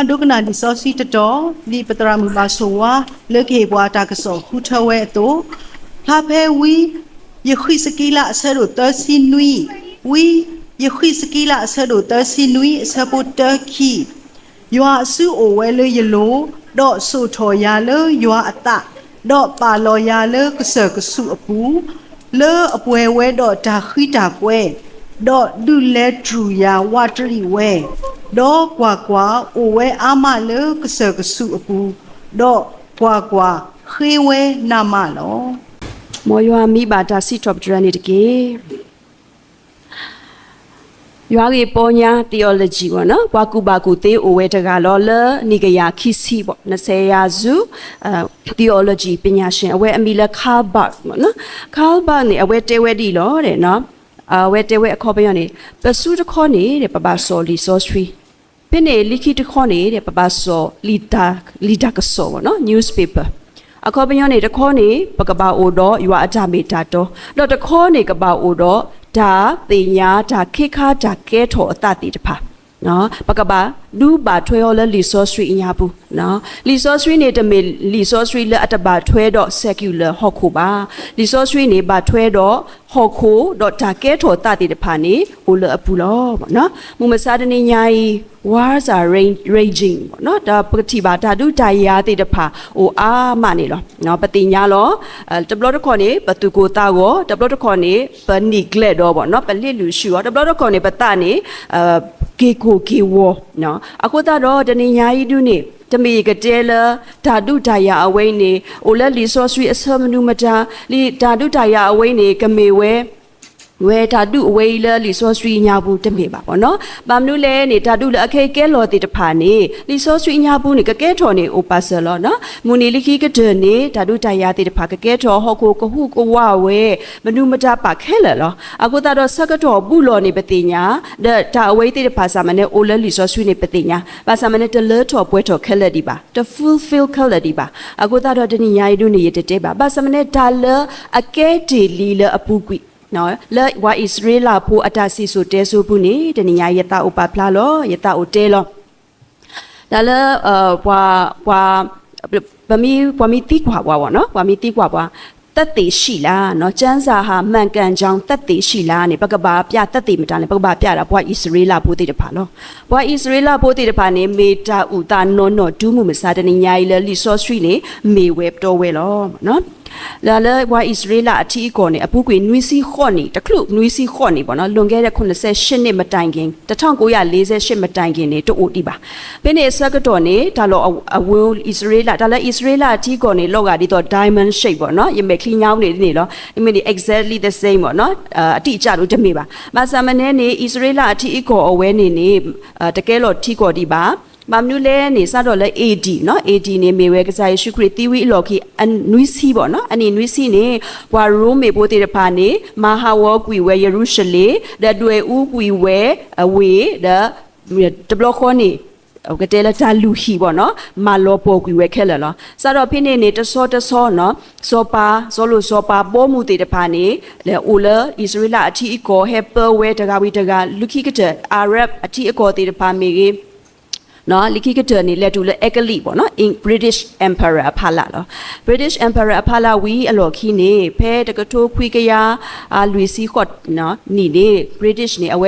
ဒိကနၣ်လံာ်စီဆှံတတီၤ ဒ်ပသရၣ်မုၣ်ဘၣ်ဆိၣ်ဝါ လၢကဟ့ၣ်ပှၤတၢ်ကစီၣ်ဃုထၢဝဲအသိး, ဖျါဖဲဝံ ယဃံးစကံလးအဆၢဒိၣ်သၢဆံနွံ, ဝံ ယဃံးစကံလးအဆၢဒိၣ်သၢဆံနွံ အဆၢဖိတၢခံ, ယွၤအစုအိၣ်ဝဲလၢယလိၤ, ဒီးစိာ်ထီၣ်ယၤလၢယွၤအသး, ဒီးပာ်လီၤယၤလၢကစၢၢ်ကဆူးအပူၤ, လၢအပှဲၤဝဲဒီးတၢ်ဃံတၢ်ကွဲ, ဒီးဒုးလဲၤတြူာ်ယၤဝးတရံးဝဲ, ဒီးကွၢ်ကွၢ်, အိၣ်ဝဲအါမးလၢကစၢၢ်ကဆူးအပူၤ, ဒီးကွၢ်ကွၢ်, ဃ့ဝဲနးမးလီၤ. မ်ယွၤမံဘၣ်တၢ်စံးထီၣ်ပတြၢၤန့ၣ်တက့ၢ်. ယွၤဂ့ၢ်ပီညါ theology ဘၣ်နီၤ ပှၤကူၣ်ဘၣ်ကူၣ်သ့အိၣ်ဝဲတဂၤလီၤ လၢနံၣ်ကယၤခံဆံဘၣ် နဆဲးယၤဆူ theology ပညာရှင် အဝဲအမံၤလၢ Karl Barth ဘၣ်နီၤ Karl Barth န့ၣ် အဝဲတဲဝဲဒ်အံၤလီၤ အဝဲတဲဝဲအခီပညီန့ၣ် ပစုတခီန့ၣ် ပဘၣ်စိာ်လံာ်စီဆှံ ဖဲန့ၣ် လၢခံတခီန့ၣ် ပဘၣ်စိာ် လံာ်တၢ်ကစီၣ်ဘၣ်နီၤ newspaper အခီပညီန့ၣ် တခီန့ၣ် ပကဘၣ်အိၣ်ဒီးယွၤအတၢ်မ့ၢ်တၢ်တီ, ဒီးတခီန့ၣ် ကဘၣ်အိၣ်ဒီးတၢ်သ့ၣ်ညါ တၢ်ခ့ခါ တၢ်ကဲထီၣ်အသးသ့ၣ်တဖၣ် ပကဘၣ်ဒုးဘၣ်ထွဲအီၤလၢလံာ်စီဆှံအညါပူၤ, လံာ်စီဆှံန့ၣ် တမ့ၢ်လံာ်စီဆှံလၢအတဘၣ်ထွဲဒီး secular ဟီၣ်ခိၣ်ဘၣ်. လံာ်စီဆှံန့ၣ် ဘၣ်ထွဲဒီးဟီၣ်ခိၣ် ဒီးတၢ်ကဲထီၣ်သးသ့ၣ်တဖၣ်န့ၣ် အိၣ်လၢအပူၤလီၤ. မုၢ်မဆါတနံၤညါအံၤ wars are raging ဒီးပကထံၣ်ဘၣ်တၢ်ဒုးတၢ်ယၤသ့ၣ်တဖၣ်အိၣ်အါမးန့ၣ်လီၤ. ပသ့ၣ်ညါလီၤ တဘျီတခီၣ်န့ၣ် ပသူၣ်ကိၢ်သးဂီၤ, တဘျီတခီၣ်န့ၣ် ပ neglect ဒီးဘၣ်နီၤ ပလ့လုၢ်ဆူၣ်အီၤ, တဘျီတခီၣ်န့ၣ် ပသးန့ၣ် က့ၤကိၢ်က့ၤဂီၤ, အဃိသတးဒီးတနံၤညါအံၤဒုန့ၣ် တမ့ၢ်ယကတဲလၢ တၢ်ဒုးတၢ်ယၤအဝဲအံၤန့ၣ် အိၣ်လၢလံာ်စီဆှံအဆၢမနုၤမတၤ, လံာ်တၢ်ဒုးတၢ်ယၤအဝဲအံၤန့ၣ် ကမ့ၢ်ဝဲ ဝဲတၢ်ဒုးအဝဲအံၤလၢလံာ်စီဆှံအညါပူၤတမ့ၢ်ဘၣ်ဘၣ်နီၤ. ဘၣ်မနုၤလဲၣ်န့ၣ် တၢ်ဒုးလၢအခဲအံၤကဲလီၤသ့ၣ်တဖၣ်န့ၣ် လံာ်စီဆှံအညါပူၤန့ၣ် ကကဲထီၣ်န့ၣ် အိၣ်ပာ်စၢၤလီၤနီၤ. မုၢ်နံၤလၢခံကတၢၢ်န့ၣ် တၢ်ဒုးတၢ်ယၤသ့ၣ်တဖၣ်ကကဲထီၣ် ဟီၣ်ခိၣ်ကဟူးကဝးဝဲ မနုၤမတၤပာ်ခဲလၢာ်လီၤ. အဃိသတးဒီးဆၢကတီၢ်ဘူးလီၤန့ၣ်ပသ့ၣ်ညါ, ဒီးတၢ်အဝဲအံၤသ့ၣ်တဖၣ်ဘၣ်ဆၣ်မနုၤအိၣ်လၢလံာ်စီဆှံန့ၣ်ပသ့ၣ်ညါ, ဘၣ်ဆၣ်မနုၤတလၢထီၣ်ပှဲၤထီၣ်ခဲလၢာ်ဒံးဘၣ်, တ fulfill ခဲလၢာ်ဒံးဘၣ်. အဃိသတးဒီးတနံၤညါအံၤဒုန့ၣ် ယတတဲဘၣ်, ဘၣ်ဆၣ်မနုၤတၢ်လၢအကဲတ့ၢ်လံလၢအပူၤကွံာ် လၢပှၤအံၣ်စရ့လးဖိအတၢ်စံၣ်စိၤတဲစိၤပူၤန့ၣ် တနံၤညါအံၤယသးအိၣ်ပာ်ဖျါလီၤ, ယသးအိၣ်တဲလီၤ. တၢ်လၢ ပှၤ ပှၤမ့ၢ်သံကွၢ်ပှၤဘၣ်နီၤ, ပှၤမ့ၢ်သံကွၢ်ပှၤ သက်သေရှိလားနီၤ, ကျမ်းစာဟာမှန်ကန်ကြောင်း သက်သေရှိလားန့ၣ် ပကဘၣ်ပျၢ် သက်သေ မတၤလဲၣ်, ပကဘၣ်ပျၢ်ဒၣ်ပှၤအံၣ်စရ့လးဖိသ့ၣ်တဖၣ်လီၤ. ပှၤအံၣ်စရ့လးဖိသ့ၣ်တဖၣ်န့ၣ် မ့ၢ်တၢ်အုၣ်သးနီၢ်နီၢ်တုၤမုၢ်မဆါတနံၤညါအံၤလၢလံာ်စီဆှံန့ၣ် မ့ၢ်ဝဲပတီၢ်ဝဲလီၤ. လၢ လၢပှၤအံၣ်စရ့လးအထံအကီၢ်န့ၣ် အပူၤကွံာ်နွံဆံဃိးနံၣ်, တချုးနွံဆံဃိးနံၣ်ဘၣ်နီၤ, လွန်ခဲ့တဲ့ခုနှစ်ဆယ့်ရှစ်နှစ်မတိုင်ခင်, တစ်ထောင်ကိုးရာလေးဆယ့်ရှစ်မတိုင်ခင်န့ၣ် တအိၣ်ဒံးဘၣ်. ဖဲန့ၣ်အဆၢကတီၢ်န့ၣ် တၢ်လီၢ်အဝဲအံၣ်စရ့လး, တၢ်လၢအံၣ်စရ့လးအထံအကီၢ်န့ၣ် လီၤဂာ်ဒ်သိး diamond shape ဘၣ်နီၤ, ယမဲာ်ချံညါန့ၣ်န့ၣ်လီၤ, မ့ၢ်န့ၣ် exactly the same ဘၣ်နီၤ, အတိအကျဒိၣ်တမ့ၢ်ဘၣ်. ဘၣ်ဆၣ်မနုၤန့ၣ် အံၣ်စရ့လးအထံအကီၢ်အဝဲန့ၣ်န့ၣ် တကဲလီၤထံကီၢ်ဒံးဘၣ်. ဘၣ်မနုၤလဲၣ်န့ၣ် စးထီၣ်လၢ A D နီၤ, A D န့ၣ် မ့ၢ်ဝဲကစၢ်ယ့ၣ်ၡူးခရံာ်သံဝံၤအလီၢ်ခံ နွံဆံဘၣ်နီၤ, အနံၣ်နွံဆံန့ၣ် ပှၤရိမ့ၤဖိသ့ၣ်တဖၣ်န့ၣ် မၤဟးဂီၤကွံာ်ဝဲယရူၤၡလ့ၣ်, ဒီးဒွဲၣ်အူကွံာ်ဝဲအဝ့ၢ်, ဒီး တဘျီဃီန့ၣ် ကတဲလၢတၢ်လုၢ်ဟံၣ်ဘၣ်နီၤ, မၤလီၤပှီၢ်ကွံာ်ဝဲခဲလၢာ်လီၤ. စးထီၣ်ဖဲန့ၣ်န့ၣ် တဆီတဆီနီၤ, စီၤပၤ, စီၤလိၣ်စီၤပၤ ဘီမုၢ်သ့ၣ်တဖၣ်န့ၣ် လဲၤအိၣ်လၢအံၣ်စရ့လးအထံအကီၢ် ဟဲပၢဝဲတဂၤဝံၤတဂၤ, လၢခံကတၢၢ် Arab အထံအကီၢ်သ့ၣ်တဖၣ်မ့ၢ်ဂ့ၤ လၢခံကတၢၢ်န့ၣ် လဲၤတုၤလၢအဲကလံးဘၣ်နီၤ, British Emperor အဖီလာ်လီၤ. British Emperor အဖီလာ်ဝံၤအလီၢ်ခံန့ၣ် ဖဲတကထိခွံကယၤ လွံၢ်ဆံဃိးနံၣ်န့ၣ် British န့ၣ် အဝ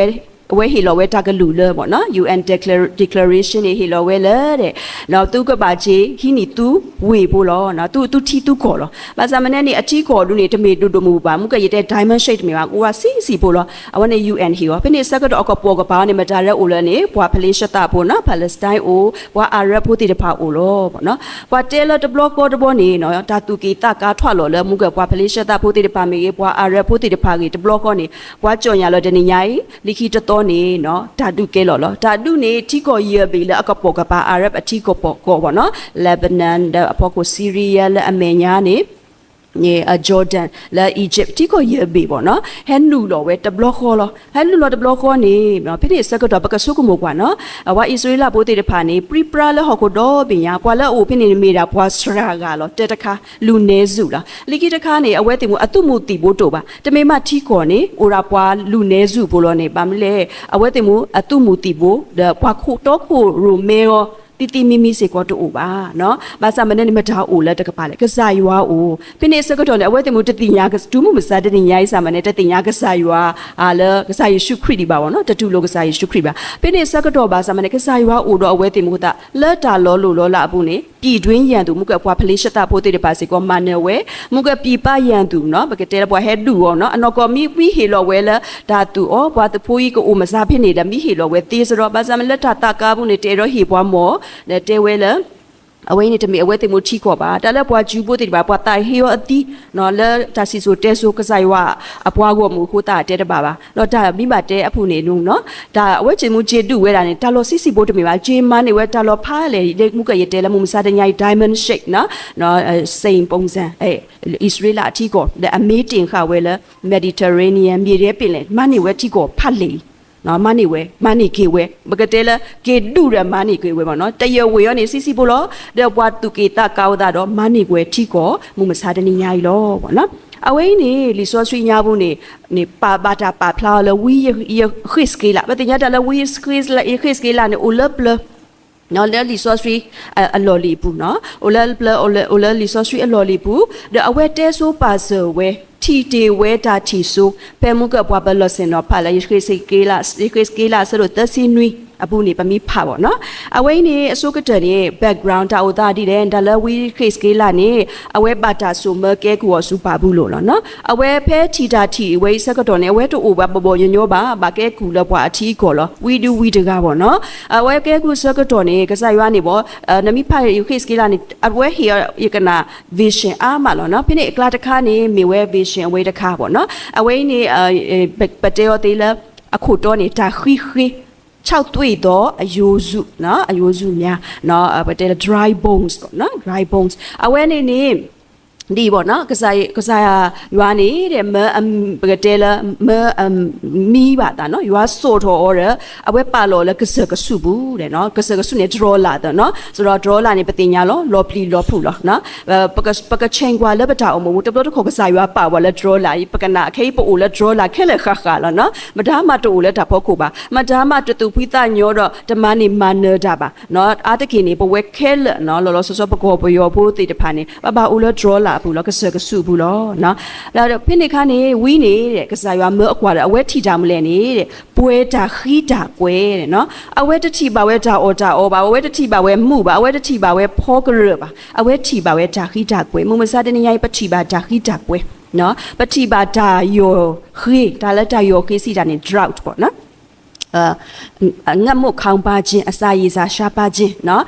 ဲဟ့ၣ်လီၤဝဲတၢ်ကလုၢ်လၢဘၣ်နီၤ, U N declar- declaration န့ၣ် ဟ့ၣ်လီၤဝဲလၢ သုကဘၣ်က့ၤဟံးန့ၢ်သုဝ့ၢ်ဖိလီၤ, သုထံသုကီၢ်လီၤ. ဘၣ်ဆၣ်မနုၤန့ၣ် အထံကီၢ်ဒုန့ၣ် တမ့ၢ်ဒိၣ်ဒိၣ်မုၢ်မုၢ်ဘၣ်, မ့ၢ်ကယတဲ diamond shape တမ့ၢ်ဘၣ်, အိၣ်ဝဲဆံးဆံးဖိလီၤ. အဝဲန့ၣ် U N ဟ့ၣ်အီၤ, ဖဲန့ၣ်ဆၢကတီၢ်အကပိာ်ကပၤန့ၣ် မတၤဒၣ်အိၣ်လၢန့ၣ် ပှၤဖလ့ၡသးဖိနီၤ, Palestine အိၣ်, ပှၤအၤရၢဖိသ့ၣ်တဖၣ်အိၣ်လီၤ. ပှၤတဲလၢတဘျီဃီတဘျီန့ၣ် တၢ်သူၣ်က့ၣ်သးကါထွးလီၤလၢမူကပှၤဖလ့ၡသးဖိသ့ၣ်တဖၣ်မ့ၢ်ဂ့ၤ, ပှၤအၤရၢဖိသ့ၣ်တဖၣ်ဂ့ၤ တဘျီဃီန့ၣ် ပှၤကၠီၣ်ညါလီၤတနံၤညါအံၤ လၢခံတသီန့ၣ် တၢ်ဒုးကဲလီၤလီၤ. တၢ်ဒုးန့ၣ် ထံကီၢ်ယဲၢ်ဘ့ၣ်လၢအကပိာ်ကပၤ အၤရၢအထံကီၢ်ဘၣ်နီၤ, Lebanon ဒီးအဖီခိၣ် Syria လၢအမဲာ်ညါန့ၣ် Jordan လၢ Egypt ထံကီၢ်ယဲၢ်ဘ့ၣ်ဘၣ်နီၤ, ဟဲနုာ်လီၤဝဲတဘျီဃီလီၤ. ဟဲနုာ်လီၤတဘျီဃီန့ၣ် ဖဲန့ၣ်ဆၢကတီၢ် ပကဆိကမိၣ်ကွၢ်နီၤ, ပှၤအံၣ်စရ့လးဖိသ့ၣ်တဖၣ်န့ၣ် ပြံပြါလၢဟီၣ်ခိၣ်ဒီဘ့ၣ်ညါ, ပှၤလၢအအိၣ်ဖဲန့ၣ်န့ၣ် မ့ၢ်ဒၣ်ပှၤစှၤဂၤလီၤ, တၢတခါ လူနည်းစုလီၤ. လၢခံတခါန့ၣ် အဝဲသ့ၣ်မ့ၢ်အသုးမုၢ်သံၣ်ဘိတအိၣ်ဘၣ်, တမ့ၢ်မးထံကီၢ်န့ၣ် အိၣ်ဒၣ်ပှၤလူနည်းစုဖိလီၤန့ၣ်, ဘၣ်မနုၤလဲၣ် အဝဲသ့ၣ်မ့ၢ်အသုးမုၢ်သံၣ်ဘိ ဒီးပှၤခိၣ်တီခိၣ်ရိၣ်မဲအီၤ သံသံမံမံစ့ၢ်ကီးတအိၣ်ဘၣ်. ဘၣ်ဆၣ်မနုၤန့ၣ် မတၤအိၣ်လၢတကပၤလဲၣ်, ကစၢ်ယွၤအိၣ်. ဖဲန့ၣ်အဆၢကတီၢ်န့ၣ် အဝဲသ့ၣ်မူတသ့ၣ်ညါ တုၤမုၢ်မဆါတနံၤညါအံၤ ဆၣ်မနုၤ တသ့ၣ်ညါကစၢ်ယွၤ လၢကစၢ်ယ့ၣ်ၡူးခရံာ်ဒံးဘၣ်ဘၣ်နီၤ, တတူၢ်လိာ်ကစၢ်ယ့ၣ်ၡူးခရံာ်ဘၣ်. ဖဲန့ၣ်အဆၢကတီၢ်ဘၣ်ဆၣ်မနုၤန့ၣ် ကစၢ်ယွၤအိၣ်ဒီးအဝဲသ့ၣ်မူအဃိသတး လၢတၢ်လီၤလိၢ်လီၤလးအပူၤန့ၣ် ပြည်တွင်းရန်သူ မူကပှၤဖလ့ၡသးဖိသ့ၣ်တဖၣ်စ့ၢ်ကီး မၤနၢၤဝဲ, မူကပံာ်ပၢ်ယၢ်သူၣ်နီၤ, ပကတဲလၢပှၤဟဲဒုးအီၤနီၤ, အနီၢ်ကီၢ်မ့ၢ်ဝံဟ့ၣ်လီၤဝဲလၢတၢ်သူၣ်အီၤ, ပှၤသုးဖိအံၤကအိၣ်မဆါဖဲန့ၣ်ဒီး မ့ၢ်ဟ့ၣ်လီၤဝဲသ့စရီ, ဘၣ်ဆၣ်မ့ၢ်လၢတၢ်သးကါပူၤန့ၣ် တအဲၣ်ဒိးဟ့ၣ်ပှၤမီၢ်, ဒီးတဲဝဲလၢ အဝဲအံၤန့ၣ်တမ့ၢ်အဝဲသ့ၣ်မူထံကီၢ်ဘၣ်, တၢ်လၢပှၤကၠူဖိသ့ၣ်တဖၣ် ပှၤသးဟ့အီၤအသံ လၢတၢ်စံၣ်စိၤတဲစိၤကစၢ်ယွၤအပှၤဂီၢ်မုၢ်အဃိသတးတဲတဘၣ်ဘၣ်, ဒီးတၢ်မ့ၢ်ဘၣ်တဲအပူၤန့ၣ်နီၤ, တၢ်အဝဲက့ၤမူက့ၤဒုးဝဲဒၣ်န့ၣ် တၢ်လီၢ်ဆံးဆံးဖိတမ့ၢ်ဘၣ်, က့ၤမၤန့ၢ်ဝဲတၢ်လီၢ်ဖးလဲၢ်, ဒ်မူကယတဲလၢမုၢ်မဆါတနံၤညါအံၤ diamond shape နီၤ, same ပုံစံ, အံၣ်စရ့လးအထံကီၢ် ဒီးအမ့ၢ်တ့ၢ်ဃာ်ဝဲလၢ Mediterranean မ့ၢ်ဒဲပ့ၤလဲၣ် မၤန့ၢ်ဝဲထံကီၢ်ဖးလဲၢ်အံၤ မၤန့ၢ်ဝဲ, မၤန့ၢ်က့ၤဝဲ, ပကတဲလၢ က့ၤဒုးဒီးမၤန့ၢ်က့ၤဝဲမ့ၢ်နီၤ, တယဝ့ၤအီၤန့ၣ် ဆံးဆံးဖိလီၤ, ဒီးပှၤသူၣ်က့ၤသးကါအသးဒီး မၤန့ၢ်က့ၤဝဲထံကီၢ် မုၢ်မဆါတနံၤညါအံၤလီၤ. အဝဲအံၤန့ၣ် လံာ်စီဆှံညါပူၤန့ၣ် ပာ်ဘၣ်တၢ်ပာ်ဖျါအီၤလၢဝံယဃ့းစက့လး, ပသ့ၣ်ညါတၢ်လၢဝံယဃ့းစက့လးန့ၣ် အိၣ်လၢပျၢၤ လၢလံာ်စီဆှံအလီၢ်လံၤအပူၤနီၤ, အိၣ်လၢပျၢၤ အိၣ်လၢလံာ်စီဆှံအလီၢ်လံၤပူၤ, ဒီးအဝဲတဲဆိပာ်စၢၤဝဲ ထံၣ်တ့ၢ်ဝဲတၢ်ထံၣ်စိ, ဖဲမူကပှၤပလီၢ်ဆ့ၣ်နီၤဖးလၢ ယဃ့းစက့လးအဆၢဒိၣ်သၢဆံနွံအပူၤန့ၣ် ပမ့ၢ်ဖးဘၣ်နီၤ, အဝဲအံၤန့ၣ် အဆိကတၢၢ်န့ၣ် background တၢ်အိၣ်သးဒ်လဲၣ်, တၢ်လၢဝံယဃ့းစက့လးန့ၣ် အဝဲဘၣ်တၢ်စိာ်မၢကဲကုၢ်အီၤဆူဘၤဘူလိၣ်လီၤနီၤ, အဝဲဖဲထံၣ်တၢ်ထံၣ်ဝဲအံၤဆၢကတီၢ်န့ၣ် အဝဲတအိၣ်ဘၣ်ဘီၣ်ဘီၣ်ညီညီဘၣ်, ဘၣ်ကဲကုၢ်လၢပှၤအထံအကီၢ်လီၤ, ဝံဒုဝံတဂၤဘၣ်နီၤ, အဝဲကဲကုၢ်ဆၢကတီၢ်န့ၣ် ကစၢ်ယွၤန့ၣ်ဘၣ်, နမ့ၢ်ဖးယဃ့းစက့လးန့ၣ် အဝဲဟ့ၣ်ယကနၣ် vision အါမးလီၤနီၤ, ဖဲန့ၣ်အကျါတခါန့ၣ် မ့ၢ်ဝဲ vision အဝဲတခါဘၣ်နီၤ, အဝဲအံၤန့ၣ် ပတဲအီၤသ့လၢ အခိၣ်တီန့ၣ် တၢ်ဃံဃ့ ခြောက်သွေ့သော အရိုးစု, အရိုးစုများ, ပတဲလၢ dry bones ဘၣ်နီၤ, dry bones အဝဲန့ၣ်န့ၣ် ဒ်အံၤဘၣ်နီၤ, ကစၢ်ယွၤန့ၣ် မၢ ပကတဲလၢ မၢမံဘၣ်သးနီၤ, ယွၤစိာ်ထီၣ်အီၤဒီး အဝဲပာ်လီၤလၢကစၢၢ်ကဆူးပူၤ, ကစၢၢ်ကဆူးန့ၣ် တြီလာ်သနီၤ, စရီတြီလာ်န့ၣ် ပသ့ၣ်ညါလီၤ, လီၤပျံၤလီၤဖုးလီၤ ပကဆဲးကွၢ်လၢပတၢ်အိၣ်မူ တဘျီတခီၣ်ကစၢ်ယွၤပာ်ဝဲလၢတြီလာ်အံၤ, ပကနၣ်ခဲအံၤပအိၣ်လၢတြီလာ်ခဲလၢာ်ဃၣ်ဃၣ်လီၤနီၤ, မတၤမးတအိၣ်လၢတၢ်ဖီခိၣ်ဘၣ်, မတၤမးတသူၣ်ဖှံသးညီဒီး တမၤန့ၢ်မၤနၢၤတၢ်ဘၣ်, အါတက့ၢ်န့ၣ် ပဝဲခဲလၢာ်နီၤ, လီၤလီၤဆီဆီပကီၢ်ပယီၤဖိသ့ၣ်တဖၣ်န့ၣ် ဘၣ်ဘၣ်အိၣ်လၢတြီလာ်အပူၤလီၤ, ကစၢၢ်ကဆူးအပူၤလီၤ. ဒီးဖဲန့ၣ်အခါန့ၣ် ဝံန့ၣ် ကစၢ်ယွၤမၢအကွၢ်ဒီး အဝဲထံၣ်တၢ်မနုၤလဲၣ်န့ၣ် ပှဲၤတၢ်ဃံတၢ်ကွဲၤနီၤ, အဝဲတထံၣ်ဘၣ်ဝဲတၢ်အီၣ်တၢ်အီဘၣ်, အဝဲတထံၣ်ဘၣ်ဝဲမူးဘၣ်, အဝဲတထံၣ်ဘၣ်ဝဲဖီကရၢၢ်ဘၣ်, အဝဲထံၣ်ဘၣ်ဝဲတၢ်ဃံတၢ်ကွဲၤ, မုၢ်မဆါတနံၤညါအံၤ ပထံၣ်ဘၣ်တၢ်ဃံတၢ်ကွဲၤ, ပထံၣ်ဘၣ်တၢ်ယီၢ်ဃ့, တၢ်လၢတၢ်ယီၢ်ဃ့စံးတၢ်န့ၣ် drought ဘၣ်နီၤ ငတ်မွတ်ခေါင်းပါးခြင်း, အစာရေစာရှားပါးခြင်းနီၤ,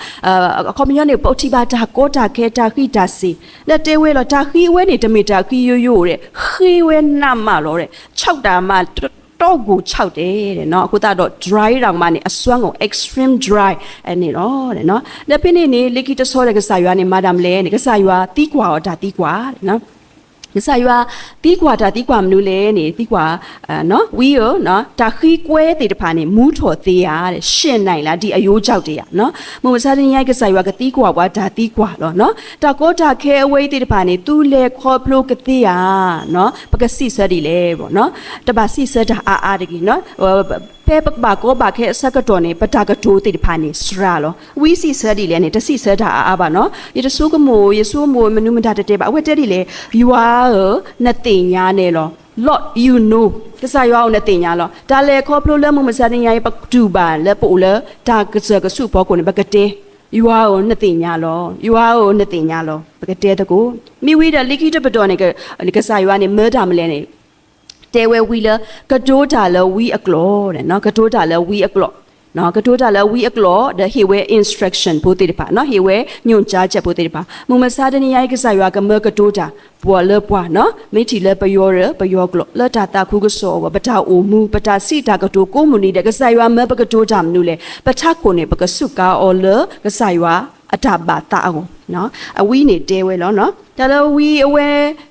အခီပညီန့ၣ် ပထံၣ်ဘၣ်တၢ်ကီတၢ်ခဲတၢ်ဃံတၢ်စ့ၤ, ဒီးတဲဝဲလီၤ တၢ်ဃံအဝဲန့ၣ် တမ့ၢ်တၢ်ဃံယိယိဒီး ဃ့ဝဲနးမးလီၤဒီး ခြောက်တၢ်မး တၢ်ဂိၢ်ခြောက်တယ်နီၤ, အဃိသတးဒီး dry တၢ်မးန့ၣ် အစွမ်းကုန် extreme dry န့ၣ်လီၤ. ဒီးဖဲန့ၣ်န့ၣ် လၢခံတဆီဒီး ကစၢ်ယွၤန့ၣ် မၤတၢ်မနုၤလဲၣ်န့ၣ် ကစၢ်ယွၤသံကွၢ်အီၤတၢ်သံကွၢ် ကစၢ်ယွၤသံကွၢ်တၢ်သံကွၢ်မနုၤလဲၣ်န့ၣ် သံကွၢ်, ဝံဧၢ, တၢ်ဃံကွဲသ့ၣ်တဖၣ်န့ၣ် မူထီၣ်သ့ဧါ, ရှင်နိုင်လား, ဒီးအယိုးခြောက်တ့ဧါ. မုၢ်မဆါတနံၤညါအံၤ ကစၢ်ယွၤကသံကွၢ်ပှၤတၢ်သံကွၢ်လီၤ. တၢ်ကီတၢ်ခဲအဝဲအံၤသ့ၣ်တဖၣ်န့ၣ် သုလဲၤခီဖျိကသ့ဧါ, ပကစံးဆၢဒ်လဲၣ်ဘၣ်, တဘၣ်စံးဆၢတၢ်အါအါတဂ့ၤ ဖဲပကဘၣ်ကီဘၣ်ခဲအဆၢကတီၢ်န့ၣ် ပတၢ်ကတိၤသ့ၣ်တဖၣ်န့ၣ် စှၤလီၤ. ဝံစံးဆၢဒ်လဲၣ်န့ၣ် တစံးဆၢတၢ်အါအါဘၣ်နီၤ. ယတဆိကမိၣ်, ယဆိကမိၣ်မနုၤမတၤတတဲဘၣ်. အဝဲတဲဒ်လဲၣ်, ယွၤဧၢ, နသ့ၣ်ညါနဲလီၤ. Lord, you know. ကစၢ်ယွၤဧၢ, နသ့ၣ်ညါလီၤ. တၢ်လဲၤခီဖျိလၢမုၢ်မဆါတနံၤအံၤ ပတူၢ်ဘၣ်လၢပအိၣ်လၢတၢ်ကစၢၢ်ကဆူးအဖီခိၣ်န့ၣ် ပကတဲ, ယွၤဧၢ, နသ့ၣ်ညါလီၤ. ယွၤဧၢ, နသ့ၣ်ညါလီၤ. ပကတဲသကိး. မ့ၢ်ဝံၤဒီးလၢခံတပတီၢ်န့ၣ် ကစၢ်ယွၤန့ၣ် မၢတၢ်မနုၤလဲၣ်န့ၣ် တဲဝဲဝံၤလၢ ကတိၤတၢ်လၢဝံအကျိာ်, ကတိၤတၢ်လၢဝံအကျိာ်, ကတိၤတၢ်လၢဝံအကျိာ် ဒီးဟ့ၣ်ဝဲ instruction ဖိသ့ၣ်တဖၣ်, ဟ့ၣ်ဝဲ ညွှန်ကြားချက် ဖိသ့ၣ်တဖၣ်. မုၢ်မဆါတနံၤအံၤ ကစၢ်ယွၤကမၢကတိၤတၢ် ပှၤလၢပှၤ, မ့ၢ်ထံၣ်လၢပယီၤဒီးပယီၤကျိာ် လၢတၢ်သးခုကစီၣ်အဂီၢ် ပတၢ်အိၣ်မူ ပတၢ်စံးတၢ်ကတိၤကိးမုၢ်နံၤဒီး ကစၢ်ယွၤမၢပကတိၤတၢ်မနုၤလဲၣ်. ပထးခိၣ်န့ၣ် ပကစူးကါအီၤလၢကစၢ်ယွၤအတၢ်ဘၣ်သးအဂီၢ်. အဝံန့ၣ်တဲဝဲလီၤ. တၢ်လၢဝံအဝဲ,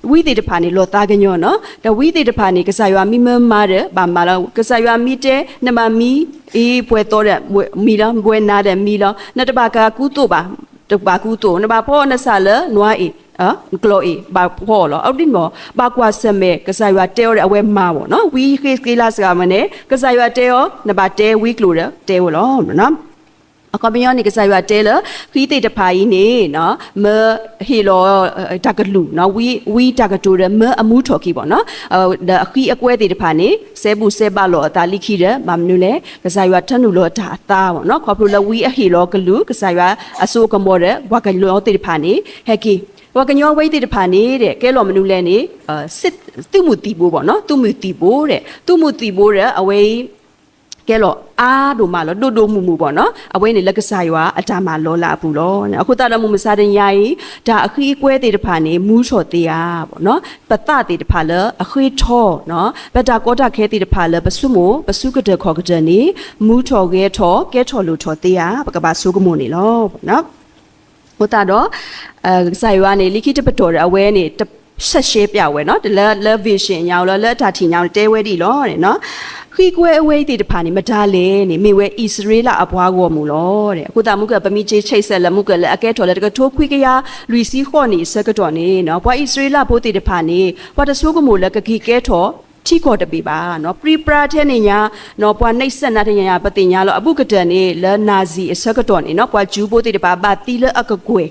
ဝံသ့ၣ်တဖၣ်န့ၣ် လီၤသးကညီၤနီၤ. ဒီးဝံသ့ၣ်တဖၣ်န့ၣ် ကစၢ်ယွၤမ့ၢ်မၢမၤဒီး ဘၣ်မၤလီၤ. ကစၢ်ယွၤမ့ၢ်တဲ နဘၣ်မံအံၤပှဲၤသီဒီးမံလီၤ, ပှဲၤနၤဒီးမံလီၤ. နတဘၣ်ကကူသိးဘၣ်, တဘၣ်ကူသိး, နဘၣ်ဖီအီၤနဆၣ်လၢနွါအံၤ, ကျီၢ်အံၤ ဘၣ်ဖီအီၤလီၤ. အဒ်န့ၣ် ဘၣ်ကွၢ်ဆၢၣ်မဲာ် ကစၢ်ယွၤတဲအီၤဒီးအဝဲမၤဘၣ်နီၤ. ဝံဃ့းစက့လးစ့ၢ်ကီးမ့ၢ်န့ၣ် ကစၢ်ယွၤတဲအီၤ နဘၣ်တဲဝံကျိာ်ဒီးတဲဝဲလီၤ. အခီပညီန့ၣ် ကစၢ်ယွၤတဲလၢ ဃံသ့ၣ်တဖၣ်အံၤန့ၣ် မၢဟ့ၣ်လီၤ တၢ်ကလုၢ် ဝံတၢ်ကတိၤဒီး မၢအမူထီၣ်က့ၤဘၣ်နီၤ, ဒီးအဃံအကွဲသ့ၣ်တဖၣ်န့ၣ် စဲဘူးစဲဘၣ်လီၤအသးလၢခံဒီး ဘၣ်မနုၤလဲၣ်, ကစၢ်ယွၤထၢနုာ်လီၤတၢ်အသါဘၣ်နီၤ, ခီဖျိလၢဝံအဟ့ၣ်လီၤကလုၢ် ကစၢ်ယွၤအစိအကမီၤဒီး ပှၤကညီသ့ၣ်တဖၣ်န့ၣ် ဟဲက့ၤ, ပှၤကညီဝဲသ့ၣ်တဖၣ်န့ၣ် ကဲလီၤမနုၤလဲၣ်န့ၣ် သုးမုၢ်သံၣ်ဘိဘၣ်နီၤ, သုးမုၢ်သံၣ်ဘိဒီး သုးမုၢ်သံၣ်ဘိဒီး အဝဲအံၤ ကဲလီၤအါဒိၣ်မးလီၤ, ဒိၣ်ဒိၣ်မုၢ်မုၢ်ဘၣ်နီၤ, အဝဲန့ၣ်လၢကစၢ်ယွၤအတၢ်မၤလီၤလးအပူၤလီၤ. အဃိသတးဒီး မုၢ်မဆါတနံၤညါအံၤ တၢ်အဃံအကွဲသ့ၣ်တဖၣ်န့ၣ် မူထီၣ်သ့ဧါဘၣ်နီၤ, ပသးသ့ၣ်တဖၣ်လၢအဃ့ထီနီၤ, ပတၢ်ကီတၢ်ခဲသ့ၣ်တဖၣ်လၢပဆိကမိၣ် ပစုကတၢၢ်ခီၣ်ကတၢၢ်န့ၣ် မူထီၣ်ဂဲၤထီၣ် ကဲထီၣ်လိၣ်ထီၣ်သ့ဧါ, ပကဘၣ်ဆိကမိၣ်န့ၣ်လီၤ. အဃိသတးဒီး ကစၢ်ယွၤန့ၣ် လၢခံတပတီၢ်ဒီး အဝဲန့ၣ် ဆဲးရှဲပျးဝဲနီၤ, လၢ လၢ vision ညါလီၤ, လၢအတၢ်ထံၣ်ညါလီၤ တဲဝဲဒ်အံၤလီၤ. ဃံကွဲအဝဲအံၤသ့ၣ်တဖၣ်န့ၣ် မတၤလဲၣ်န့ၣ် မ့ၢ်ဝဲအံၣ်စရ့လးအပှၤဂီၢ်မုၢ်လီၤ. အဃိသတး မုၢ်ကၢၢ် ပမ့ၢ်က့ၤဆဲးစဲးလၢ မုၢ်ကၢၢ်လၢအကဲထီၣ်လၢတကထိခွံကယၤလွံၢ်ဆံဃိးနံၣ်အဆၢကတီၢ်န့ၣ် ပှၤအံၣ်စရ့လးဖိသ့ၣ်တဖၣ်န့ၣ် ပှၤတဆိကမိၣ်လၢကက့ၤကဲထီၣ် ထံကီၢ်တဘ့ၣ်ဘၣ်နီၤ, ပြံပြါထဲန့ၣ်ညါ ပှၤနံၣ်စဲးနၤတညါညါ ပသ့ၣ်ညါလီၤ, အဘူးကတၢၢ်န့ၣ် လၢနၤစံၣ်အဆၢကတီၢ်န့ၣ်နီၤ ပှၤကၠူဖိသ့ၣ်တဖၣ် ဘၣ်သံလၢအကကွဲၢ်,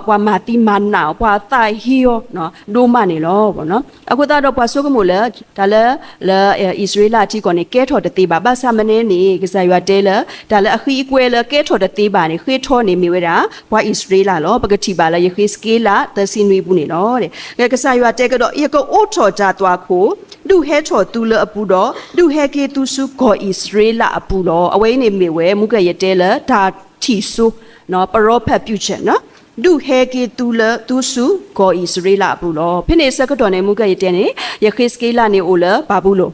ပှၤမၤသံမၤနးအီၤ, ပှၤသးဟ့အီၤ ဒိၣ်မးန့ၣ်လီၤ. အဃိသတးဒီး ပှၤဆိကမိၣ်လၢ တၢ်လၢ လၢအံၣ်စရ့လးထံကီၢ်န့ၣ် ကဲထီၣ်တသ့ဘၣ်. ဘၣ်ဆၣ်မနုၤန့ၣ် ကစၢ်ယွၤတဲလၢ တၢ်လၢအဃံအကွဲလၢကဲထီၣ်တသ့ဘၣ်န့ၣ် ဃ့ထီန့ၣ်မ့ၢ်ဝဲဒၣ် ပှၤအံၣ်စရ့လးလီၤ. ပကထံၣ်ဘၣ်လၢယဃ့းစက့လး သၢဆံနွံအပူၤန့ၣ်လီၤ. ကစၢ်ယွၤတဲကဒီး ယကအိးထီၣ်တၢ်သွၣ်ခိၣ် ဒုးဟဲထီၣ်သုလၢအပူၤဒီး ဒုးဟဲက့ၤသုဆူကီၢ်အံၣ်စရ့လးအပူၤလီၤ. အဝဲအံၤန့ၣ်မ့ၢ်ဝဲ မုၢ်ကၢၢ်ယတဲလၢ တၢ်ထံၣ်စိ ပရောဖက် future နီၤ, ဒုးဟဲက့ၤသုလၢ သုဆူကီၢ်အံၣ်စရ့လးအပူၤလီၤ. ဖဲန့ၣ်အဆၢကတီၢ်န့ၣ် မုၢ်ကၢၢ်ယတဲန့ၣ် ယဃ့းစက့လးန့ၣ်အိၣ်လၢဘၤဘူလိၣ်,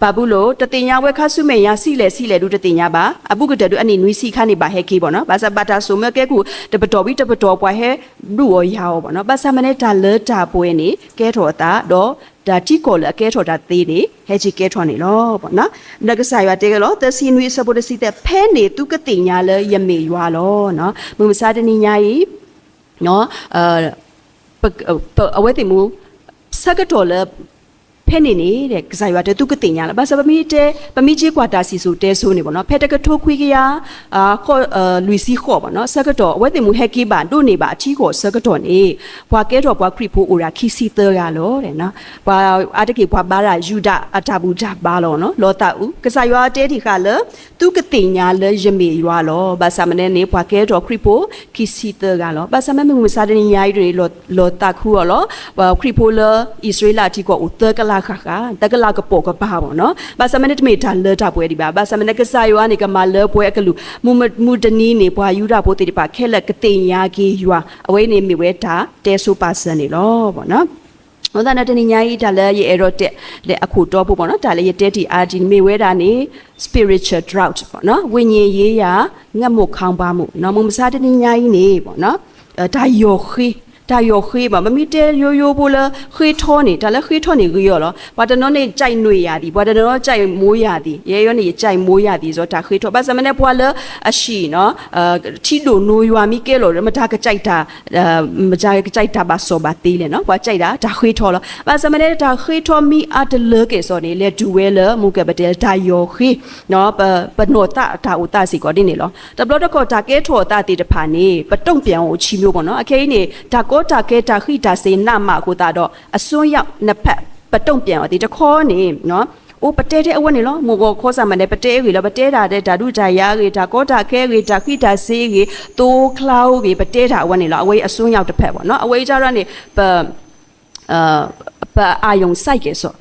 ဘၤဘူလိၣ် တသ့ၣ်ညါဝဲခါဆူမဲာ်ညါ ဆံးလဲၣ်ဆံးလဲၣ်ဒုးတသ့ၣ်ညါဘၣ်. အဘူးကတၢၢ်ဒုးအနံၣ်နွံဆံအခါန့ၣ် ဘၣ်ဟဲက့ၤဘၣ်နီၤ. ဘၣ်ဆၣ်ဘၣ်တၢ်စိာ်မၢကဲကုၢ် တပတီၢ်ဝံၤတပတီၢ် ပှၤဟဲဒုးအီၤယၤအီၤဘၣ်နီၤ. ဘၣ်ဆၣ်မနုၤန့ၣ် တၢ်လၢတၢ်ပှဲၤန့ၣ် ကဲထီၣ်အသး ဒီးတၢ်ထံကီၢ်လၢအကဲထီၣ်တၢ်သ့န့ၣ် ဟဲက့ၤကဲထီၣ်န့ၣ်လီၤ. ဒီးကစၢ်ယွၤတဲက့ၤလီၤ သၢဆံနွံအဆၢဖိတဆံသၢ, ဖဲန့ၣ်သုကသ့ၣ်ညါလၢယမ့ၢ်ယွၤလီၤ. မုၢ်မဆါတနံၤညါအံၤ အဝဲသ့ၣ်မူ ဆၢကတီၢ်လၢ ဖဲန့ၣ်န့ၣ် ကစၢ်ယွၤတဲသုကသ့ၣ်ညါလီၤ. ဘၣ်ဆၣ်ပမ့ၢ်တဲ ပမ့ၢ်က့ၤကွၢ်တၢ်စံၣ်စိၤတဲစိၤန့ၣ်ဘၣ်နီၤ, ဖဲတကထိခွံကယၤ လွံၢ်ဆံဃိးဘၣ်နီၤ ဆၢကတီၢ် အဝဲသ့ၣ်မူဟဲက့ၤဘၣ်ဒိးန့ၢ်ဘၣ်အထံကီၢ်ဆၢကတီၢ်န့ၣ် ပှၤကဲထီၣ်ပှၤခရံာ်ဖိအိၣ်ဒၣ်ခံဆံသၢဂၤလီၤ. ပှၤအါတက့ၢ် ပှၤဘါတၢ်ယူဒၤအတၢ်ဘူၣ်တၢ်ဘါလီၤနီၤ, လီၤသးအုး ကစၢ်ယွၤတဲတ့ၢ်ဃာ်လၢ သုကသ့ၣ်ညါလၢယမ့ၢ်ယွၤလီၤ. ဘၣ်ဆၣ်မနုၤန့ၣ် ပှၤကဲထီၣ်ခရံာ်ဖိခံဆံသၢဂၤလီၤ. ဘၣ်ဆၣ်မ့မ့ၢ်မုၢ်မဆါတနံၤညါအံၤဒ်န့ၣ် လီၤသးခုအီၤလီၤ. ပှၤခရံာ်ဖိလၢအံၣ်စရ့လးထံကီၢ်အိၣ်သၢကလးဃၣ်ဃၣ် သၢကလးကပိာ်ကပၤမ့ၢ်နီၤ. ဘၣ်ဆၣ်မနုၤတမ့ၢ်တၢ်လၢတၢ်ပှဲၤဒံးဘၣ်. ဘၣ်ဆၣ်မနုၤကစၢ်ယွၤန့ၣ် ကမၤလၢပှဲၤအကလုၢ် မုၢ်မုၢ်တနံၤန့ၣ် ပှၤယူဒၤဖိသ့ၣ်တဖၣ်ခဲလၢာ်ကသ့ၣ်ညါက့ၤယွၤ အဝဲန့ၣ်မ့ၢ်ဝဲတၢ်တဲဆိပာ်စၢၤန့ၣ်လီၤ. အဃိသတးဒီးတနံၤညါအံၤ တၢ်လၢယအဲၣ်ဒိးတဲလၢအခိၣ်တီဖိမ့ၢ်နီၤ တၢ်လၢယတဲတ့ၢ်အါတံၢ်န့ၣ် မ့ၢ်ဝဲဒၣ်န့ၣ် spiritual drought မ့ၢ်နီၤ ဝိညာဉ်ရေးရာ ငတ်မွတ်ခေါင်းပါးမှု မုၢ်မဆါတနံၤညါအံၤန့ၣ် တၢ်ယီၢ်ဃ့ တၢ်ယီၢ်ဃ့ဘၣ် ပမ့ၢ်တဲယိယိဖိလၢဃ့ထီန့ၣ် တၢ်လၢဃ့ထီန့ၣ်ဂ့ၤအီၤလီၤ. ပှၤတနီၤန့ၣ် ကြိုက်နွေရာသီ ပှၤတနီၤ ကြိုက်မိုးရာသီ ယဲယီန့ၣ် ယကြိုက်မိုးရာသီ စီၤတၢ်ဃ့ထီ ဘၣ်ဆၣ်မနုၤပှၤလၢအ ရှိ ထံဒိၣ်နိယွၤမ့ၢ်ကဲလီၤ မတၤကကြိုက်တၢ် မတၤကကြိုက်တၢ်ဘၣ်စီၣ်ဘၣ်သ့လဲၣ်နီၤ ပှၤကြိုက်တၢ်တၢ်ဃ့ထီလီၤ. ဘၣ်ဆၣ်မနုၤတၢ်ဃ့ထီမ့ၢ်အါတလၢကဲၣ်ဆိးန့ၣ် လဲၤတုၤဝဲလၢမုၢ်ကၢၢ်ပတဲလၢတၢ်ယီၢ်ဃ့ ပနီၢ်သးတၢ်အိၣ်သးစ့ၢ်ကီးဒ်န့ၣ်လီၤ. တဘျီတခီၣ်တၢ်ကဲထီၣ်အသးသ့ၣ်တဖၣ်န့ၣ် ပတုံ့ပြန်အီၤအဆံမျိုးပေါ့နော် အခဲအံၤန့ၣ် တၢ်ကီတၢ်ခဲတၢ်ဃံးတၢ်စ့နးမးအဃိသတးဒီး အစွန်းရောက်နှစ်ဖက် ပတုံ့ပြန်အီၤသ့ၣ်တခီန့ၣ် အိၣ်ပတဲထဲအဝဲန့ၣ်လီၤ. မိၢ်ဂီၤခီစၢ်မးန့ၣ် ပတဲအဂ့ၢ်လီၤ ပတဲဒၣ်ဒီးတၢ်ဒုးတၢ်ယၤအဂ့ၢ် တၢ်ကီတၢ်ခဲအဂ့ၢ် တၢ်ဃံးတၢ်စ့အဂ့ၢ် သိချါအဂ့ၢ် ပတဲတၢ်အဝဲန့ၣ်လီၤ. အဝဲအံၤအစွန်းရောက်တစ်ဖက်ပေါ့နော် အဝဲအံၤကျတော့န့ၣ် ပ ပအာရုံစိုက်ကဲၣ်ဆိး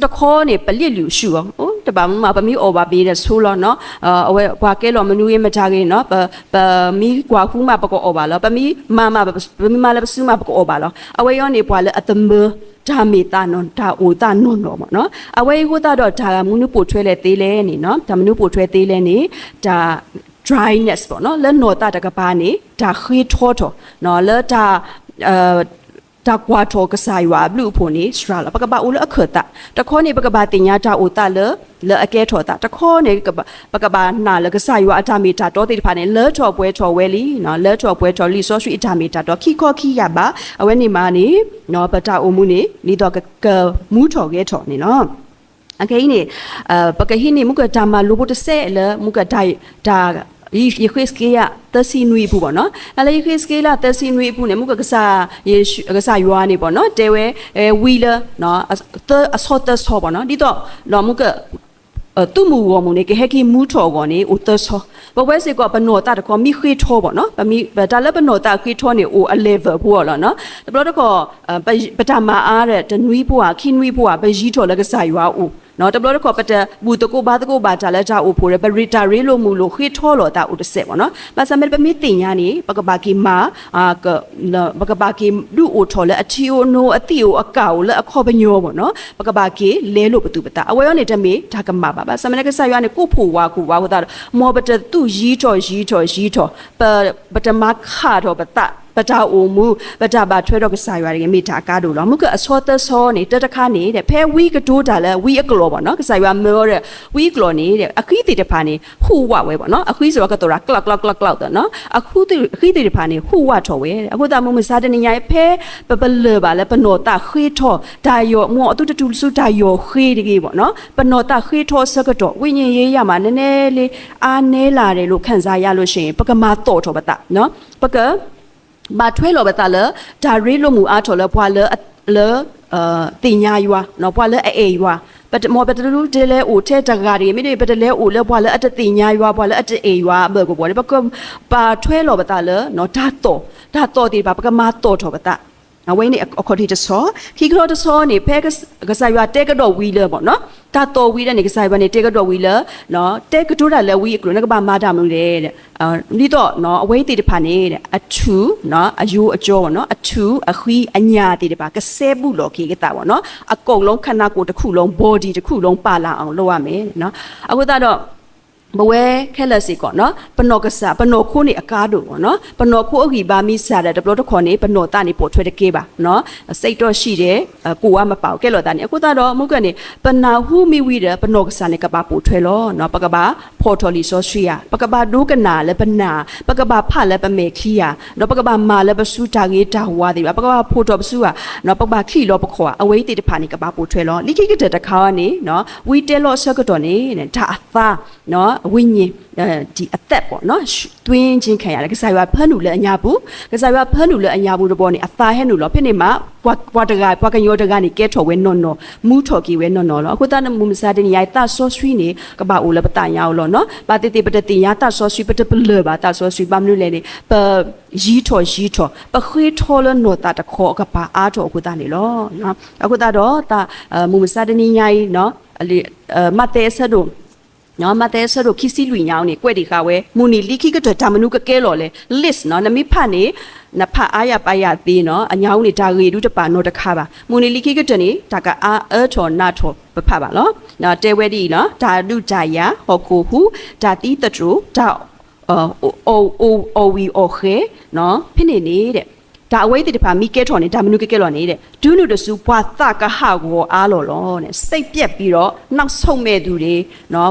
တခီန့ၣ် ပလံၣ်လုၢ်ဆူၣ်အီၤ တဘၣ်မနုၤမး ပမ့ၢ်အီၣ်ဘၣ်ဘၣ်ဒီးဆိလီၤနီၤ အဝဲပှၤကဲလီၤမနုၤဂ့ၤမတၤဂ့ၤနီၤ ပမ့ၢ်ကွၢ်ဃုမး ပကအီၣ်ဘၣ်လီၤ ပမ့ၢ်မၤမး ပမ့ၢ်မၤလၢပစုမး ပကအီၣ်ဘၣ်လီၤ. အဝဲအံၤန့ၣ် ပှၤလၢအသမၢ တၢ်မ့ၢ်သးနီၢ် တၢ်အိၣ်သးနီၢ်နီၢ်မ့ၢ်နီၤ အဝဲအံၤအဃိသတးဒီး တၢ်မနုၤပိာ်ထွဲလဲၣ်သ့လဲၣ်န့ၣ်နီၤ တၢ်မနုၤပိာ်ထွဲသ့လဲၣ်န့ၣ် တၢ် dryness ပေါ့နော် လၢနီၢ်သးတကပၤန့ၣ် တၢ်ဃ့ထီထီၣ် လၢတၢ် တၢ်ကွၢ်ထီၣ်ကစၢ်ယွၤအဘျုးအဖှိၣ်န့ၣ် စှၤလီၤ ပကဘၣ်အိၣ်လၢအခၢၣ်သး တခီန့ၣ် ပကဘၣ်သ့ၣ်ညါတၢ်အိၣ်သးလၢ လၢအကဲထီၣ်သး တခီန့ၣ် ပကဘၣ်နာ်လၢကစၢ်ယွၤအတၢ်မ့ၢ်တၢ်တီသ့ၣ်တဖၣ်န့ၣ် လၢထီၣ်ပှဲၤထီၣ်ဝဲလံ လၢထီၣ်ပှဲၤထီၣ်လံာ်စီဆှံအတၢ်မ့ၢ်တၢ်တီ ခံခီခံကယၤဘၣ် အဝဲန့ၣ်မးန့ၣ် ပတၢ်အိၣ်မူန့ၣ် ဒ်သိးကမူထီၣ်ဂဲၤထီၣ်န့ၣ်လီၤ. အခဲအံၤန့ၣ် ပကဟံးန့ၢ်မုၢ်ကတၢ်မၤလိဖိတစဲးလၢ မုၢ်ကတၢ် တၢ် ယဃ့းစက့လး သၢဆံနွံအပူၤဘၣ်နီၤ. လၢယဃ့းစက့လး သၢဆံနွံအပူၤန့ၣ် မုၢ်က ကစၢ်ယွၤန့ၣ်ဘၣ်နီၤ တဲဝဲ ဝံလၢ အဆီသၢဆီဘၣ်နီၤ ဒ်သိး မုၢ်က သုးမုၢ်ဂီၢ်မုၢ်န့ၣ် ကဟဲက့ၤမူထီၣ်အဂီၢ်န့ၣ် အိၣ်သၢဆီ, ပဝဲစ့ၢ်ကီးပနီၢ်သးတခီမ့ၢ်ဃ့ထီဘၣ်နီၤ တၢ်လၢပနီၢ်သးဃ့ထီန့ၣ် အိၣ်အ level ဖိအလီၤနီၤ. တဘျီတခီၣ် ပတၢ်မၤအါဒီး တနွံဖိဧါ ခံနွံဖိဧါ ပယံၤထီၣ်လၢကစၢ်ယွၤအအိၣ်, တဘျီတခီၣ် ပတဘူၣ်သကိးဘါသကိးဘၣ်တၢ်လၢတၢ်အိၣ်ဖှိၣ်ဒီး ပတၢ်ရ့လိာ်မုာ်လိာ်ဃ့ထီလိာ်သးအိၣ်တစဲးဘၣ်နီၤ. ဘၣ်ဆၣ်မ့ၢ်ပမ့ၢ်သ့ၣ်ညါန့ၣ် ပကဘၣ်က့ၤမၤ ပကဘၣ်က့ၤဒုးအိၣ်ထီၣ်လၢအထံအိၣ်နိအသံၣ်အိၣ်အကၣ်အိၣ်လၢအခီပညီဘၣ်နီၤ ပကဘၣ်က့ၤလဲလိာ်ပသူၣ်ပသး အဝဲအံၤန့ၣ် တမ့ၢ်တၢ်ကမၣ်ဘၣ်. ဘၣ်ဆၣ်မ့ၢ်လၢကစၢ်ယွၤန့ၣ် ကိးဖှိၣ်ဝးခိၣ်ဝးအဃိသတးဒီး မ်ပတသူၣ်ယံၤထီၣ်ယံၤထီၣ်ယံၤထီၣ် ပတမၤခးထီၣ်ပသး ပတၢ်အိၣ်မူ ပတၢ်ဘၣ်ထွဲဒီးကစၢ်ယွၤတဂ့ၤ မ့ၢ်တၢ်အကါဒိၣ်လီၤ. မုၢ်ကအဆီသၢဆီန့ၣ် တၢ်တခါန့ၣ် ဖဲဝံကတိၤတၢ်လၢဝံအကျိာ်ဘၣ်နီၤ ကစၢ်ယွၤမၢအီၤဒီး ဝံအကျိာ်န့ၣ် အဃံသ့ၣ်တဖၣ်န့ၣ် ဟူးဝးဝဲဘၣ်နီၤ အဃံစ့ၢ်ကီးကသီၣ်တၢ် ကျးကျးကျးကျး သနီၤ အဃံသ့ၣ်တဖၣ်န့ၣ် ဟူးဝးထီၣ်ဝဲ အဃိသတးမုၢ်မဆါတနံၤညါအံၤ ဖဲပပလၢၢ်ဘၣ်လၢပနီၢ်သးဃ့ထီ တၢ်ယီၢ် မ်အသုတတုၤဆူတၢ်ယီၢ်ဃ့တဂ့ၤဘၣ်နီၤ ပနီၢ်သးဃ့ထီအဆၢကတီၢ် ဝိညာဉ်ရေးရာမှာ နည်းနည်းလေး အားနည်းလာတယ်လို့ ခံစားရလို့ရှိရင် ပကမၤသီၣ်ထီၣ်ပသး ပက ဘၣ်ထွဲလီၤပသးလၢ တၢ်ရ့လိာ်မုာ်အါထီၣ်လၢပှၤလၢ လၢ သ့ၣ်ညါယွၤ ပှၤလၢအအဲၣ်ယွၤ မ်ပတလူတလဲအိၣ်ထဲတဂၤတဂ့ၤ မ့တမ့ၢ် ပတလဲအိၣ်လၢပှၤလၢအတသ့ၣ်ညါယွၤ ပှၤလၢအတအဲၣ်ယွၤအဘၢၣ်ကဝီၤန့ၣ် ပကဘၣ်ထွဲလီၤပသးလၢ တၢ်သီၣ် တၢ်သီၣ်သ့ၣ်တဖၣ် ပကမၤသီၣ်ထီၣ်ပသး အဝဲန့ၣ်အခီၣ်ထံးတဆီ, ခံကလီတဆီန့ၣ် ဖဲကစၢ်ယွၤတဲကဒီးဝံလၢဘၣ်နီၤ တၢ်သီၣ်ဝံဒၣ်န့ၣ် ကစၢ်ယွၤန့ၣ် တဲကဒီးဝံလၢ တဲကတိၤတၢ်လၢဝံအကျိာ် နကဘၣ်မၤတၢ်မနုၤလဲၣ် ဒ်သိး အဝဲသ့ၣ်တဖၣ်န့ၣ် အထူ အယိအကၠီဘၣ်နီၤ အထူ အဃံ အညၣ်သ့ၣ်တဖၣ် ကစဲဘူးလီၤက့ၤကသးဘၣ်နီၤ အကိာ်လုံး ခန္ဓာကိုယ်တစ်ခုလုံး body တစ်ခုလုံး ပါလာအောင်လုပ်ရမယ် အဃိသတးဒီး ပဝဲခဲလၢာ်စ့ၢ်ကီးနီၤ ပနီၢ်ကစၢ် ပနီၢ်ခိန့ၣ်အကါဒိၣ်ဘၣ်နီၤ ပနီၢ်ခိအဂံၢ်ဘါမ့ၢ်စှၤဒီး တဘျီတခီၣ်န့ၣ် ပနီၢ်သးန့ၣ်ပိာ်ထွဲတကဲဘၣ်နီၤ စိတ်တော့ရှိတယ် ကိုယ်ကမပါဘူး ကဲလိာ်သးန့ၣ် အဃိသတးဒီး မုၢ်ကန့ၣ် ပနၢ်ဟူမ့ၢ်ဝံၤဒီး ပနီၢ်ကစၢ်န့ၣ် ကဘၣ်ပိာ်ထွဲလီၤနီၤ ပကဘၣ်ဖီၣ်ထီၣ်လံာ်စီဆှံဧါ ပကဘၣ်ဒိကနၣ်လၢပနၢ် ပကဘၣ်ဖးလၢပမဲာ်ချံဧါ ဒီးပကဘၣ်မၤလၢပစုတၢ်ဂ့ၤတၢ်ဝါသ့ၣ်တဖၣ် ပကဘၣ်ဖီၣ်ထီၣ်ပစုဧါ ပကဘၣ်ချံးလီၤပခီၣ်ဧါ အဝဲသ့ၣ်တဖၣ်န့ၣ် ကဘၣ်ပိာ်ထွဲလီၤ လံာ်ခံကတၢၢ်တခါအံၤန့ၣ် ဝံတဲလီၤအဆၢကတီၢ်န့ၣ် တၢ်အသး ဝိညာဉ် ဒီးအသက်ဘၣ်နီၤ သွင်းခြင်းခံရတယ် ကစၢ်ယွၤဖၢနုာ်လၢအညါပူၤ ကစၢ်ယွၤဖၢနုာ်လၢအညါပူၤတဘျီန့ၣ် အသးဟဲနုာ်လီၤ ဖဲန့ၣ်မး ပှၤတဂၤ ပှၤကညီတဂၤန့ၣ် ကဲထီၣ်ဝဲနီၢ်နီၢ် မူထီၣ်က့ၤဝဲနီၢ်နီၢ်လီၤ. အဃိသတးန့ၣ် မုၢ်မဆါတနံၤညါအံၤ သးစီဆှံန့ၣ် ကဘၣ်အိၣ်လၢပသးညါအအိၣ်လီၤနီၤ ဘၣ်သ့ၣ်သ့ၣ် ပတသ့ၣ်ညါသးစီဆှံ ပတပလၢၢ်ဘၣ်သးစီဆှံ ဘၣ်မနုၤလဲၣ်န့ၣ် ပ ယံၤထီၣ်ယံၤထီၣ် ပဃ့ထီလၢနီၢ်သးတခီအကပၤအါထီၣ်အဃိသတးန့ၣ်လီၤ. အဃိသတးဒီး သး မုၢ်မဆါတနံၤညါအံၤ မးသဲအဆၢဒိၣ် မးသဲအဆၢဒိၣ်ခံဆံလွံၢ်ညါအံၤန့ၣ် ကွဲးဒံးဃာ်ဝဲ မုၢ်နံၤလံခံကတၢၢ်တၢ်မနုၤကကဲလီၤလဲၣ် list နီၤ နမ့ၢ်ဖးန့ၣ် နဖးအါယၤပာ်ယၤသ့နီၤ အညါအံၤန့ၣ် တၢ်ဂ့ၢ်ဒုတပာ်နီတခါဘၣ် မုၢ်နံၤလံခံကတၢၢ်န့ၣ် တၢ်ကအါအၢထီၣ်နးထီၣ်ပဖးဘၣ်လီၤ. တဲဝဲဒ်အံၤလီၤ တၢ်ဒုးတၢ်ယၤ ဟီၣ်ခိၣ်ဟူး တၢ်သံသတြိာ် တၢ် အီၣ်ဝံၤအီၣ်ဃဲၤ ဖဲန့ၣ်န့ၣ် တၢ်အဝဲသ့ၣ်တဖၣ်မ့ၢ်ကဲထီၣ်န့ၣ် တၢ်မနုၤကကဲလီၤန့ၣ် တုၤနုၤတစု ပှၤသးကဟးဂီၤအါလီၤလီၤ စိတ်ပျက်ပြီးတော့ နောက်ဆုတ်မဲ့သူတွေ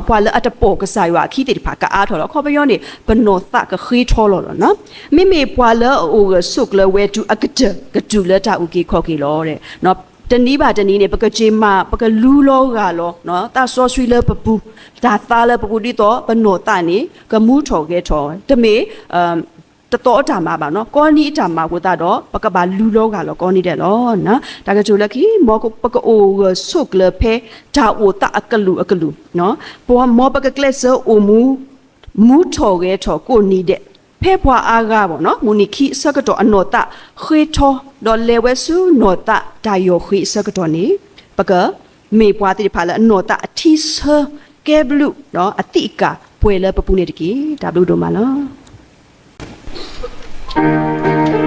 ပှၤလၢအတပိာ်ကစၢ်ယွၤအခံသ့ၣ်တဖၣ် ကအါထီၣ်လီၤ. အခီပညီန့ၣ် ပနီၢ်သးကဃ့ထီလီၤလီၤ. မ့မ့ၢ်ပှၤလၢအအိၣ်ဂၢၢ်ဆိးကျၢၤဝဲတုၤအကတၢၢ် ကတုၤလၢတၢ်အုၣ်က့ၤခီၣ်က့ၤလီၤ. တနံၤဘၣ်တနံၤန့ၣ် ပကက့ၤမၤ ပကလူလီၤဂာ်လီၤ သးစီဆှံလၢပပူၤ တၢ်သါလၢပပူၤ ဒ်သိးပနီၢ်သးန့ၣ် ကမူထီၣ်ဂဲၤထီၣ် တမ့ၢ် တသီအတၢ်မၤဘၣ်နီၤ ကီနံၤအတၢ်မၤအဃိသတးဒီး ပကဘၣ်လူလီၤဂာ်လီၤကီနံၤဒဲးလီၤ. တၢ်ကတိၤလၢခံ မ်ပကအိၣ်ဂၢၢ်ဆိးကျၢၤဖဲ တၢ်အိၣ်သးအကလုာ်အကလုာ် မ်ပကကျဲးစၢးအိၣ်မူ မူထီၣ်ဂဲၤထီၣ်ကိးနံၤဒဲး ဖဲပှၤအါဂၤဘၣ်နီၤ မုၢ်နံၤခံအဆၢကတီၢ်အနီၢ်သးဃ့ထီ ဒီးလဲၤဝဲဆူနီၢ်သးတၢ်ယီၢ်ဃ့အဆၢကတီၢ်န့ၣ် ပကမ့ၢ်ပှၤသ့ၣ်တဖၣ်လၢအနီၢ်သးအထံဆၢ ကဲဘျုးဒီးအသံးအကာ်ပှဲၤလၢပပူၤန့ၣ်တက့ၢ်. တၢ်ဘျုးဒိၣ်မးလီၤ.